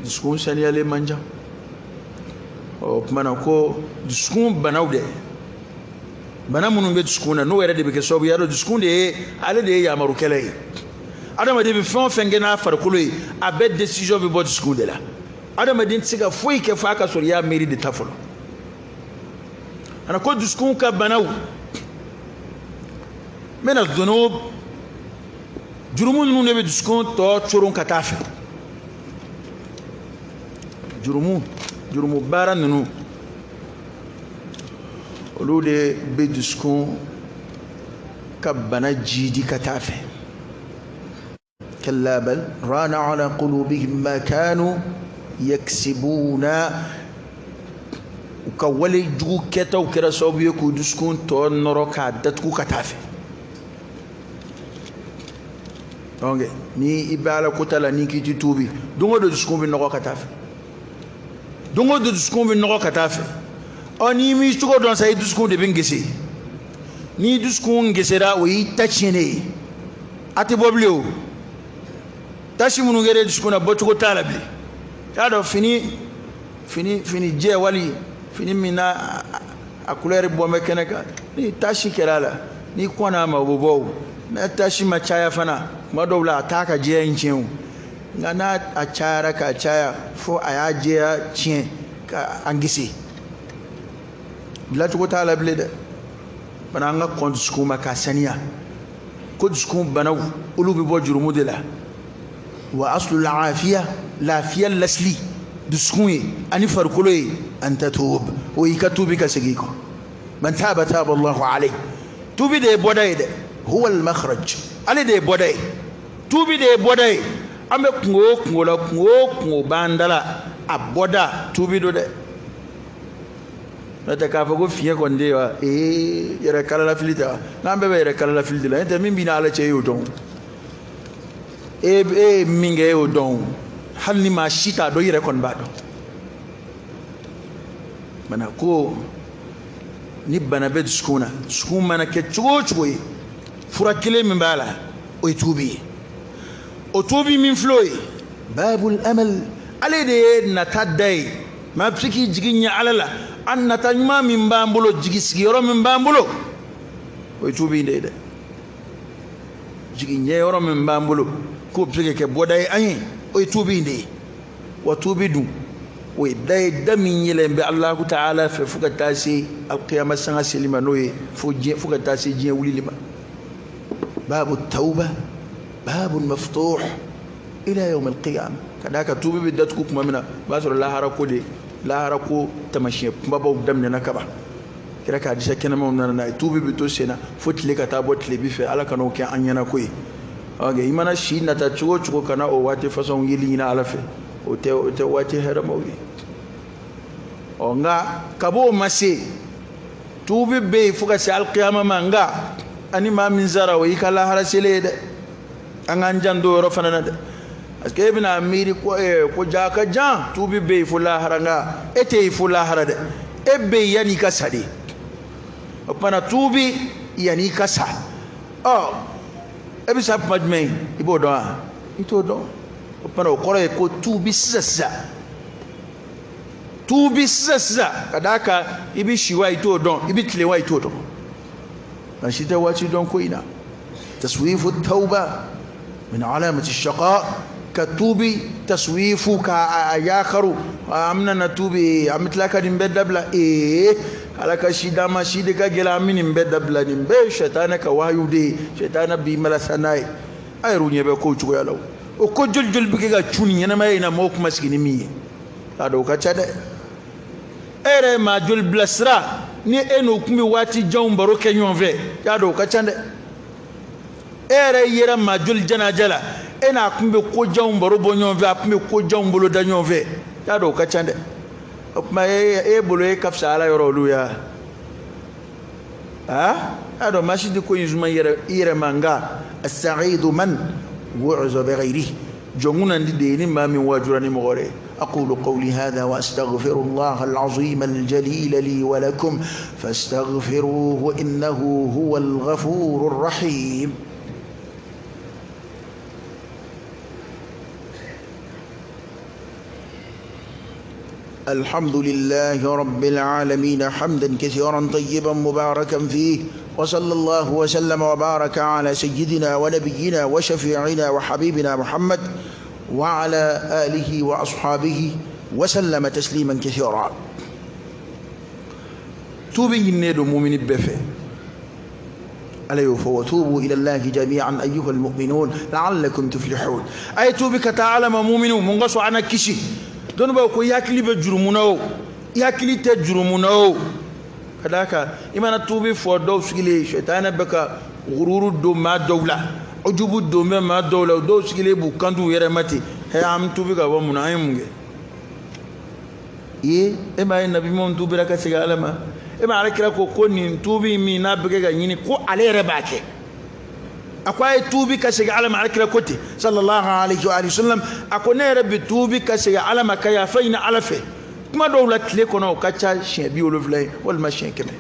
dusukun saniyalen man ca. Ɔ tuma na ko dusukun banaw dɛ, bana minnu bɛ dusukun na, n'o yɛrɛ de bɛ kɛ sababu ye, y'a dɔn dusukun de ye, ale de ye yamarukɛla ye. Adamaden bɛ fɛn o fɛn kɛ n'a farikolo ye, a bɛɛ décision bɛ bɔ dusukun de la. Adamaden tɛ se ka foyi kɛ f'a ka sɔrɔ i y'a miiri de ta fɔlɔ. Ana ko dusukun ka banaw, n bɛna dunub, jurumu ninnu de bɛ dusukun tɔ coron ka taa fɛ. Jurumu baara ninnu, olu de bɛ dusukun ka bana jidi ka taa fɛ. Kalla bal rana ala qulubihim ma kanu yaksibuna. U ka wale jugu kɛtaw kɛra sababu ye k'u dusukun tɔ nɔrɔ k'a datugu ka taa fɛ. Donc ni i bɛ ala kota la, ni k'i ti tuubi, don o don dusukun bɛ nɔgɔ ka taa fɛ, don o don dusukun bɛ nɔgɔ ka taa fɛ. Ɔ n'i m'i cogo dɔn sa, i dusukun de bɛ gese. N'i dusukun gesera, o y'i ta tiɲɛnen ye, a tɛ bɔ bilen o. Tasi minnu kɛra dusukun na, bɔcogo t'a la bilen. I y'a dɔn fini jɛ wali fini min na A couleur bɔ bɛ kɛnɛ kan. Ni tache kɛra a la, n'i kɔnna a ma o bɛ bɔ o. N'a tache ma caya fana, tuma dɔw la a t'a ka jɛya in tiɲɛ o. Nka n'a a cayara k'a caya fo a y'a jɛya tiɲɛ ka an gese. Dilancogo t'a la bilen dɛ. Bana an ka kɔn dusukun ma k'a saniya. Ko dusukun banaw olu bɛ bɔ jurumu de la. Wa aslul afiya, lafiya lasili dusukun ye ani farikolo ye, an tatub, o y'i ka tuubi ka segin i kɔ. Man taaba taaba Allahu alayhi. Tuubi de ye bɔda ye dɛ. Huwa al-makhraj, ale de ye bɔda ye. Tuubi de ye bɔda ye. An bɛ kungo o kungo la, kungo o kungo b'an da la, a bɔda tuubi don dɛ. N'o tɛ k'a fɔ ko fiɲɛ kɔni tɛ yen wa, ee yɛrɛ kalalafili tɛ wa? N'an bɛɛ bɛ yɛrɛ kalalafili de la, n'o tɛ min b'i ni Ala cɛ e y'o dɔn. E ye min kɛ e y'o dɔn. Hali ni maa si t'a dɔn, i yɛrɛ kɔni b'a dɔn. Bana ko ni bana bɛ dusukun na, dusukun mana kɛ cogo o cogo ye, fura kelen min b'a la o ye tuubi ye. O tuubi min filɛ o ye, babul amal, ale de ye nata da ye. Maa bɛ se k'i jigi ɲɛ Ala la, an nata ɲuman min b'an bolo, jigi sigiyɔrɔ min b'an bolo, o ye tuubi in de ye dɛ. Jigi ɲɛ yɔrɔ min b'an bolo k'o bɛ se ka kɛ bɔda ye an ye, o ye tuubi in de ye. Wa tuubi dun o ye da ye, da min yɛlɛn bɛ Alahu taala fɛ fo ka taa se alkiyama sanga seli ma, n'o ye fo diɲɛ, fo ka taa se diɲɛ wulili ma. Babu tawba babu maftuh ila yawm alqiyama. Ka d'a kan tuubi bɛ datugu tuma min na, o b'a sɔrɔ lahara ko de, lahara ko taamasiyɛn kunbabaw daminɛna kaban. Kira ka hadisa kɛnɛmaw nana n'a ye, tuubi bɛ to sen na fo tile ka taa bɔ tilebi fɛ. Ala kana o kɛ an ɲɛna ko ye. Ok, i mana si nata cogo o cogo, kana o waati fasɔn yeli ɲini Ala fɛ, o tɛ waati hɛrɛmaw ye. Ɔ nka kab'o ma se, tuubi bɛ yen fo ka se alikiyama ma. Nka ani maa min sara, o y'i ka lahara selen ye dɛ. An k'an janto o yɔrɔ fana na dɛ. Parce que e bɛna miiri ko ko ja ka jan, tuubi bɛ yen fo lahara, nka e tɛ yen fo lahara dɛ. E bɛ yen yanni i ka sa de. O tuma na tuubi yanni i ka sa. Ɔ e bɛ sa tuma jumɛn, i b'o dɔn wa? I t'o dɔn. O tuma na o kɔrɔ ye ko tuubi sisan sisan, tuubi sisan sisan, ka d'a kan i bɛ si wa i t'o dɔn, i bɛ tilen wa i t'o dɔn. Nka si tɛ waati dɔn ko in na. Taswifu tawba min alamati shaqa. Ka tuubi taswifu ka a yakaru, an bɛna na tuubi, an bɛ tila ka nin bɛɛ dabila. Ee Ala ka si d'an ma, si de ka gɛlɛn, an bɛ nin bɛɛ dabila. Nin bɛɛ ye sɛtanɛ ka wahayu de ye, sɛtanɛ b'i malasa n'a ye. A yɛrɛw ɲɛ bɛ kow cogoya la o. O ko joli joli bɛ kɛ ka cun nin ɲɛnamaya in na, mɔgɔw kuma sigi ni min ye, k'a dɔn o ka ca dɛ. E yɛrɛ ye maa joli bilasira ni e n'o tun bɛ waati janw baro kɛ ɲɔgɔn fɛ, y'a dɔn o ka ca dɛ. E yɛrɛ yera maa joli jɛnajɛ la, e n'a tun bɛ ko janw baro bɔ ɲɔgɔn fɛ, a tun bɛ ko janw bolo da ɲɔgɔn fɛ, y'a dɔn o ka ca dɛ. O tuma e bolo e ka fisa Ala yɔrɔ olu ya. Aa y'a dɔn maa si tɛ ko in suma i yɛrɛ ma. Nka as-sa'idu man wu'iza bi ghayrihi, jɔnkun de ye ni maa min wajura ni mɔgɔ wɛrɛ ye. أقول قولي هذا وأستغفر الله العظيم الجليل لي ولكم فاستغفروه إنه هو الغفور الرحيم. الحمد لله رب العالمين حمدا كثيرا طيبا مباركا فيه، وصلى الله وسلم وبارك على سيدنا ونبينا وشفيعنا وحبيبنا محمد وعلى آله وأصحابه وسلم تسليما كثيرا. توبي النيد مؤمن بفه عليه، وتوبوا إلى الله جميعا أيها المؤمنون لعلكم تفلحون. أي توبي كتعلم مؤمنون من قصوا عنا كشي دون بقول ياكلي بجرمونه ياكلي تجرمونه كذاك إما توبي فردو سكلي شيطان بك غرور الدم مع الدولة عجب الدم مع الدولة ودو سكلي بوكاندو يرمتي هي عم توبي كابا منايم إيه إما النبي مون توبي لك سجالما إما على كلا كوني توبي من نبغي غنيني كو عليه رباك أكوا توبي كسجالما على كلا كوتي صلى الله عليه وآله وسلم أكو نربي توبي كسجالما كيا فين على في kuma dɔw la tile kɔnɔ o ka ca siɲɛ 70 ye walima siɲɛ 100.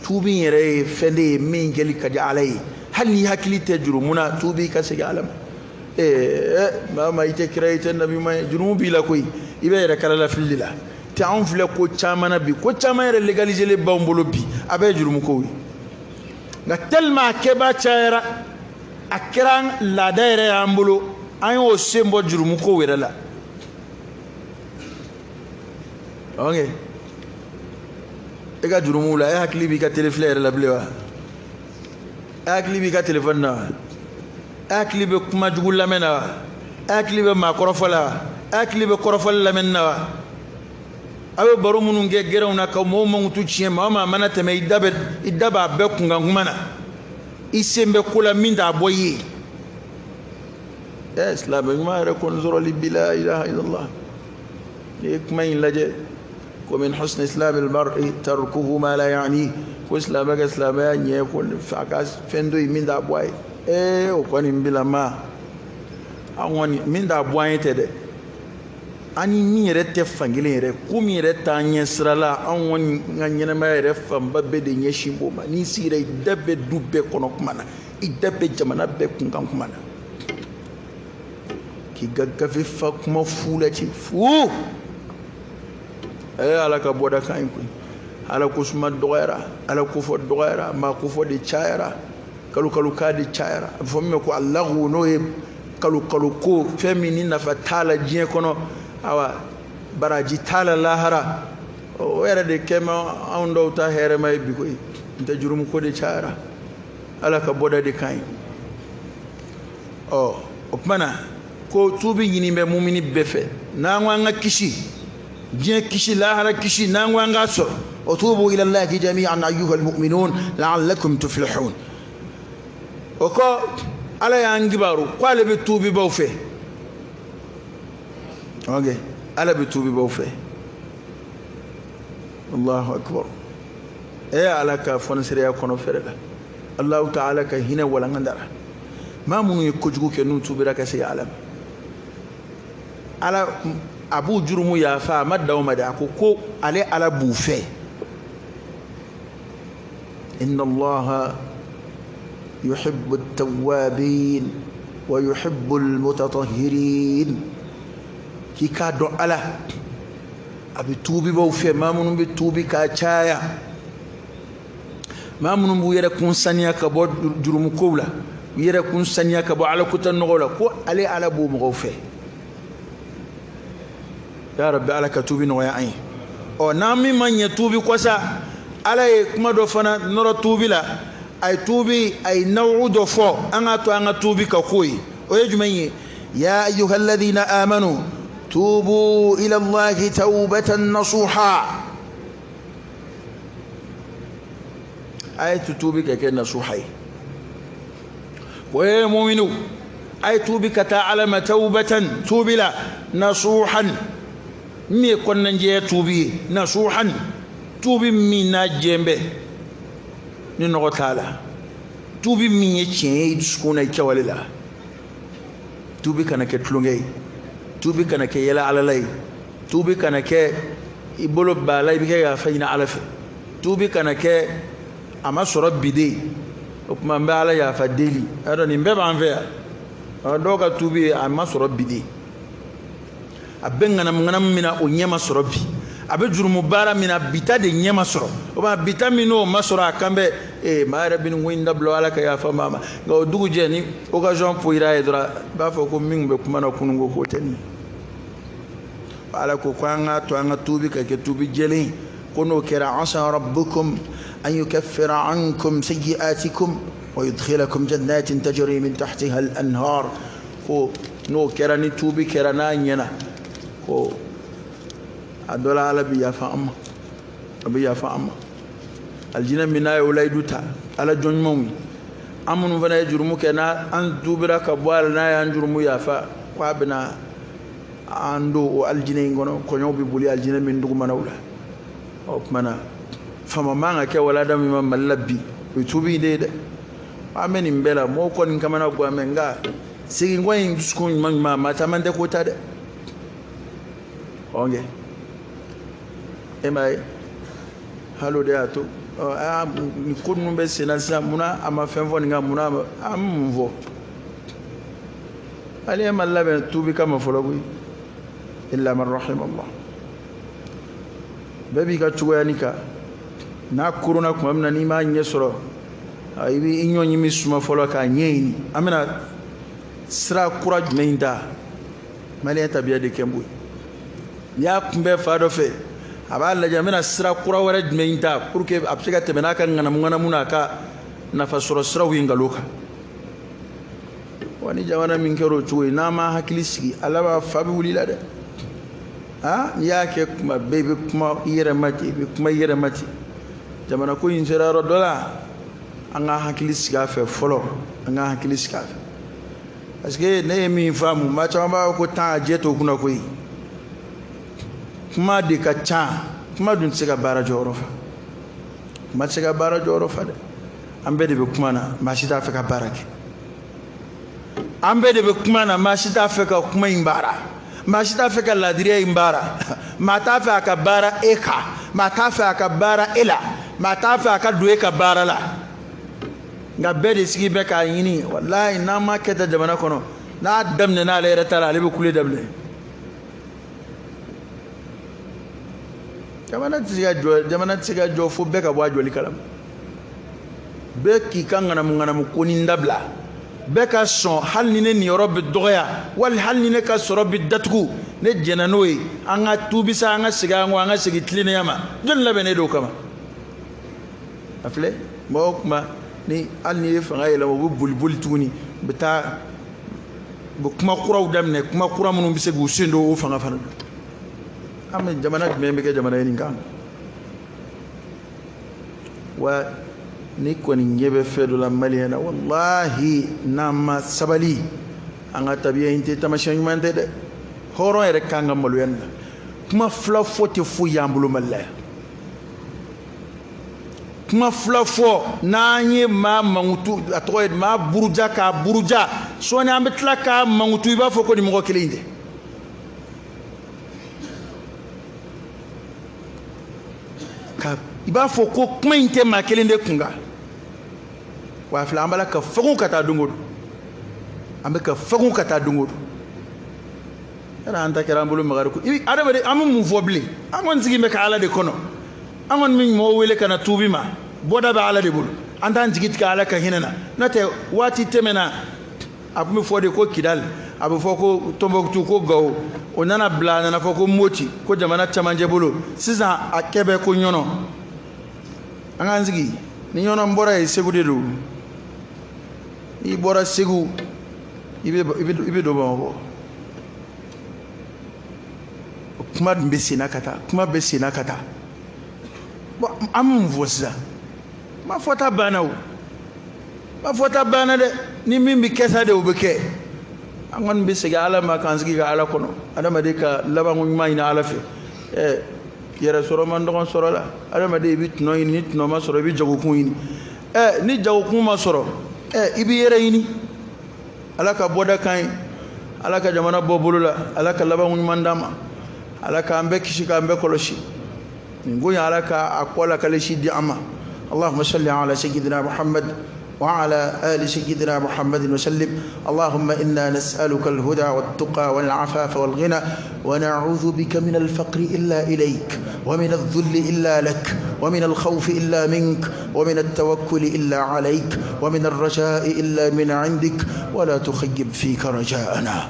Tuubi in yɛrɛ ye fɛn de ye min kɛli ka di Ala ye, hali n'i hakili tɛ jurumu na, tuubi ka segin Ala ma. Maa maa i tɛ kira i tɛ nabi ɲuman ye, jurumu b'i la koyi, i bɛ yɛrɛ kala la fili de la. Tɛ anw filɛ ko caman na bi, ko caman yɛrɛ légalisé b'anw bolo bi, a bɛɛ ye jurumu kow ye. Nka tellement a kɛbaa cayara, a kɛra laada yɛrɛ y'an bolo, an y'o sen bɔ jurumu kow yɛrɛ la. Ok, e ka jurumu la, e hakili b'i ka télé filɛ yɛrɛ la bilen wa? E hakili b'i ka téléphone na wa? E hakili bɛ kuma jugu lamɛn na wa? E hakili bɛ maa kɔrɔfɔ la wa? E hakili bɛ kɔrɔfɔli lamɛnni na wa? A bɛ baro minnu kɛ gɛrɛnw na ka mɔgɔw mankutu tiɲɛ, maa o maa mana tɛmɛ i da b'a bɛɛ kunkan kuma na, i sen bɛ ko la min t'a bɔ i ye. Ɛ silamɛ ɲuman yɛrɛ kɔni sɔrɔli bi, la ilaha illallah. N'i ye kuma in lajɛ, ko min husni islam al-mar'i tarkuhu ma la ya'ni, ko silamɛ ka silamɛya ɲɛ ko a ka fɛn to yen min t'a bɔ a ye. Ee o kɔni bilama an kɔni min t'a bɔ an ye tɛ dɛ, an ni min yɛrɛ tɛ fankelen yɛrɛ, ko min yɛrɛ t'an ɲɛ sira la, an kɔni ka ɲɛnamaya yɛrɛ fanba bɛɛ de ɲɛsin b'o ma. N'i sigira i da bɛ du bɛɛ kɔnɔ kuma na, i da bɛ jamana bɛɛ kunkan kuma na, k'i ka gafe fa kuma fu la ci fu. Ee Ala ka bɔda kan ye koyi. Ala ko suma dɔgɔyara, Ala ko fɔ dɔgɔyara, maa ko fɔ de cayara, kalo kalo ka de cayara. A bɛ fɔ min ma ko alahu, n'o ye kalo kalo ko, fɛn min ni nafa t'a la diɲɛ kɔnɔ, awa baraji t'a la lahara, o yɛrɛ de kɛ ma anw dɔw ta hɛrɛma ye bi koyi. N tɛ jurumu ko de cayara. Ala ka bɔda de kan ye. Ɔ o tuma na ko tuubi ɲini bɛ mumini bɛɛ fɛ, n'an ko an ka kisi diɲɛ kisi, lahara kisi, n'an ko an k'a sɔrɔ. Wa tubu ila Allahi jami'an ayyuhal mu'minun la'allakum tuflihun. O kɔ Ala y'an kibaru ko ale bɛ tuubibaw fɛ. Ok, Ala bɛ tuubibaw fɛ. Allahu akbar. E Ala ka fɔnisiriya kɔnɔ fɛrɛ la, Allahu ta'ala ka hinɛ walankandara maa minnu ye kojugu kɛ n'u tuubira ka segin Ala ma, Ala a b'u jurumu yafa, a ma dan o ma dɛ, a ko ko ale Ala b'u fɛ. Inna Allaha yuhibbu at-tawwabin wa yuhibbu al-mutatahhirin. K'i k'a dɔn Ala a bɛ tuubibaw fɛ, maa minnu bɛ tuubi k'a caya, maa minnu b'u yɛrɛ kun saniya ka bɔ jurumu kow la, u yɛrɛ kun saniya ka bɔ Ala kota nɔgɔw la, ko ale Ala b'o mɔgɔw fɛ. Ya Rabbi, Ala ka tuubi nɔgɔya an ye. Ɔ n'an min ma ɲɛ tuubi kɔ sa, Ala ye kuma dɔ fana nɔrɔ tuubi la, a ye tuubi, a ye nawu dɔ fɔ an k'a to an ka tuubi ka k'o ye. O ye jumɛn ye? Ya ayyuhalladhina amanu tubu ila Allahi tawbatan nasuha. A ye tuubi ka kɛ nasuha ye. O ye muminu, a ye tuubi ka taa Ala ma tawbatan, tuubi la nasuhan, min ye kɔnɔnajɛya tuubi ye, nasuhan, tuubi min n'a jɛn bɛ ni nɔgɔ t'a la, tuubi min ye tiɲɛ ye i dusukun na i kɛwale la. Tuubi kana kɛ tulonkɛ ye, tuubi kana kɛ yɛlɛ Ala la ye, tuubi kana kɛ i bolo b'a la i bɛ kɛ yafa ɲini Ala fɛ, tuubi kana kɛ a ma sɔrɔ bi de, o tuma n bɛ Ala yafa deli. A dɔn nin bɛɛ b'an fɛ yan, dɔw ka tuubi a ma sɔrɔ bi de, a bɛ ŋanamu ŋanamu min na o ɲɛ ma sɔrɔ bi, a bɛ jurumu baara min na bi ta de ɲɛ ma sɔrɔ, o b'a bi ta min n'o ma sɔrɔ a kan bɛ ee maa yɛrɛ bɛ nin ko in dabila Ala ka yafa maa ma. Nka o dugu jɛ ni occasion poyira ye dɔrɔn, i b'a fɔ ko min tun bɛ kuma na kunun ko k'o tɛ nin ye. Ala ko ko an k'a to an ka tuubi ka kɛ tuubi jɛlen ye, ko n'o kɛra asa rabbukum an yukaffira ankum sayyi'atikum wa yudkhilakum jannatin tajri min tahtiha al-anhar. Ko n'o kɛra, ni tuubi kɛra n'a ɲɛna, ko a dɔ la Ala bɛ yafa an ma, a bɛ yafa an ma. Alijinɛ min n'a ye o layidu ta Ala jɔn ɲumanw ye, an minnu fana ye jurumu kɛ n'an tuubira ka bɔ a la, n'a y'an jurumu yafa, ko a bɛna an don o alijinɛ in kɔnɔ, kɔɲɔw bɛ boli alijinɛ min dugumanaw la. O tuma na fama man ka kɛ walada min ma Mali la bi, o ye tuubi in de ye dɛ. An bɛ nin bɛɛ la, mɔgɔw kɔni kamana gan mɛ, nka segin kɔ in dusukun ɲuman ɲuman maa caman tɛ ko ta dɛ. Ok, e m'a ye hali o de y'a to nin ko ninnu bɛ sen na sisan, munna a ma fɛn fɔ nin kan, munna a ma mun fɔ? Hali e ma labɛn tuubi kama fɔlɔ koyi, illa man rahima Allah. Bɛɛ b'i ka cogoya ni kan n'a koronna tuma min na n'i m'a ɲɛ sɔrɔ i b'i ɲɔ ɲimi suma fɔlɔ k'a ɲɛɲini an bɛna sira kura jumɛn ta maliyɛn tabiya de kɛ n boye n'i y'a kunbɛn fa dɔ fɛ a b'a lajɛ an bɛna sira kura wɛrɛ jumɛn ta pour que a bɛ se ka tɛmɛ n'a ka ŋanamu ŋanamu n'a ka nafa sɔrɔ siraw ye nkalon kan wa ni jamana min kɛra o cogo ye n'an ma hakili sigi a laban fa bɛ wuli la dɛ n'i y'a kɛ kuma bɛɛ i bɛ kuma i yɛrɛ ma ten i bɛ kuma i yɛrɛ ma ten jamana ko in sera yɔrɔ dɔ la an ka hakili sigi a fɛ fɔlɔ an ka hakili sigi a fɛ parce que ne ye min faamu maa caman b'a fɔ ko tan a jɛ t'o kunna koyi kuma de ka ca kuma dun tɛ se ka baara jɔyɔrɔ fa kuma tɛ se ka baara jɔyɔrɔ fa dɛ an bɛɛ de bɛ kuma na maa si t'a fɛ ka baara kɛ an bɛɛ de bɛ kuma na maa si t'a fɛ ka kuma in baara maa si t'a fɛ ka laadiriya in baara maa t'a fɛ a ka baara e kan maa t'a fɛ a ka baara e la maa t'a fɛ a ka don e ka baara la nka bɛɛ de sigi bɛ k'a ɲini walayi n'an ma kɛ tan jamana kɔnɔ n'a daminɛna ale yɛrɛ ta la ale bɛ kule daminɛ jamana tɛ se ka jɔ jamana tɛ se ka jɔ fo bɛɛ ka bɔ a jɔli kalama bɛɛ k'i ka ŋanamu ŋanamu ko ni dabila bɛɛ ka sɔn hali ni ne niyɔrɔ bɛ dɔgɔya wali hali ni ne ka sɔrɔ bɛ datugu ne jɛnna n'o ye an ka tuubi sa an ka segin an kɔ an ka segin tilennenya ma jɔnni labɛnnen don o kama a filɛ mɔgɔ o kuma ni hali n'i ye fanga yɛlɛma u bɛ boli boli tuguni u bɛ taa u bɛ kuma kuraw daminɛ kuma kura minnu bɛ se k'u sen don o fanga fana na an bɛ jamana jumɛn bɛ kɛ jamana ye nin kan wa ni kɔni ɲɛ bɛ fɛn dɔ la maliyɛn na walahi n'an ma sabali an ka tabiya in tɛ taamasiyɛn ɲuman tɛ dɛ hɔrɔn yɛrɛ kan ka maloya nin na kuma fila fɔ tɛ foyi y'an bolo Mali la yan kuma fila fɔ n'an ye maa mankutu a tɔgɔ ye maa buruja k'a buruja sɔɔni an bɛ tila k'a mankutu i b'a fɔ ko nin mɔgɔ kelen in tɛ ka i b'a fɔ ko kuma in tɛ maa kelen de kun kan wa filɛ an b'a la ka fagun ka taa don o don an bɛ ka fagun ka taa don o don yala an ta kɛra an bolo magari ko i adamaden an bɛ mun fɔ bilen an kɔni sigi bɛ ka Ala de kɔnɔ an kɔni bɛ mɔgɔw wele ka na tuubi ma bɔda bɛ Ala de bolo an t'an jigi tigɛ Ala ka hinɛ na n'o tɛ waati tɛmɛna a tun bɛ fɔ de ko Kidali a bɛ fɔ ko Tɔnbɔkutu ko Gawo o nana bila a nana fɔ ko Moti ko jamana camancɛ bolo sisan a kɛ bɛ ko Ɲɔnɔ an k'an sigi ni Ɲɔnɔ bɔra yen Segu de don n'i bɔra Segu i bɛ don Bamakɔ kuma dun bɛ senna ka taa kuma bɛ senna ka taa bon an bɛ mun fɔ sisan kuma fɔta banna o kuma fɔta banna dɛ ni min bɛ kɛ sa de o bɛ kɛ an kɔni bɛ segin Ala ma k'an sigi ka Ala kɔnɔ adamaden ka labanko ɲuman ɲini Ala fɛ yɛrɛ sɔrɔ man dɔgɔn sɔrɔ la adamaden i bɛ tɔnɔ ɲini ni tɔnɔ ma sɔrɔ i bɛ jagokun ɲini ni jagokun ma sɔrɔ i b'i yɛrɛ ɲini Ala ka bɔda kan ye Ala ka jamana bɔ bolo la Ala ka labanko ɲuman d'an ma Ala k'an bɛɛ kisi k'an bɛɛ kɔlɔsi nin ko in Ala ka a kɔ lakalisi di an ma Allahumma salli ala sayyidina Muhammad وعلى آل سيدنا محمد وسلم اللهم إنا نسألك الهدى والتقى والعفاف والغنى ونعوذ بك من الفقر إلا إليك ومن الذل إلا لك ومن الخوف إلا منك ومن التوكل إلا عليك ومن الرجاء إلا من عندك ولا تخيب فيك رجاءنا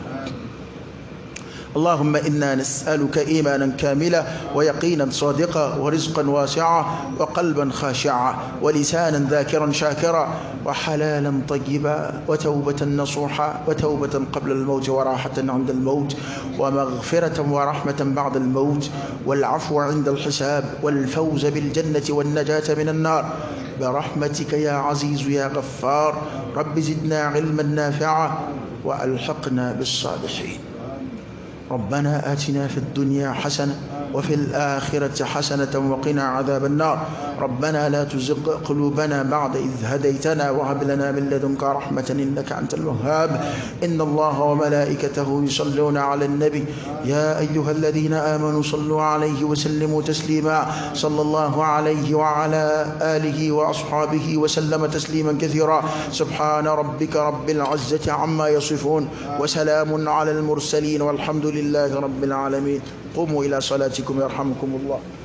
اللهم إنا نسألك إيمانا كاملا ويقينا صادقا ورزقا واسعا وقلبا خاشعا ولسانا ذاكرا شاكرا وحلالا طيبا وتوبة نصوحا وتوبة قبل الموت وراحة عند الموت ومغفرة ورحمة بعد الموت والعفو عند الحساب والفوز بالجنة والنجاة من النار برحمتك يا عزيز يا غفار رب زدنا علما نافعا وألحقنا بالصالحين ربنا آتنا في الدنيا حسنة وفي الآخرة حسنة وقنا عذاب النار ربنا لا تزغ قلوبنا بعد إذ هديتنا وهب لنا من لدنك رحمة إنك أنت الوهاب إن الله وملائكته يصلون على النبي يا أيها الذين آمنوا صلوا عليه وسلموا تسليما صلى الله عليه وعلى آله وأصحابه وسلم تسليما كثيرا سبحان ربك رب العزة عما يصفون وسلام على المرسلين والحمد لله رب العالمين قوموا إلى صلاتكم يرحمكم الله.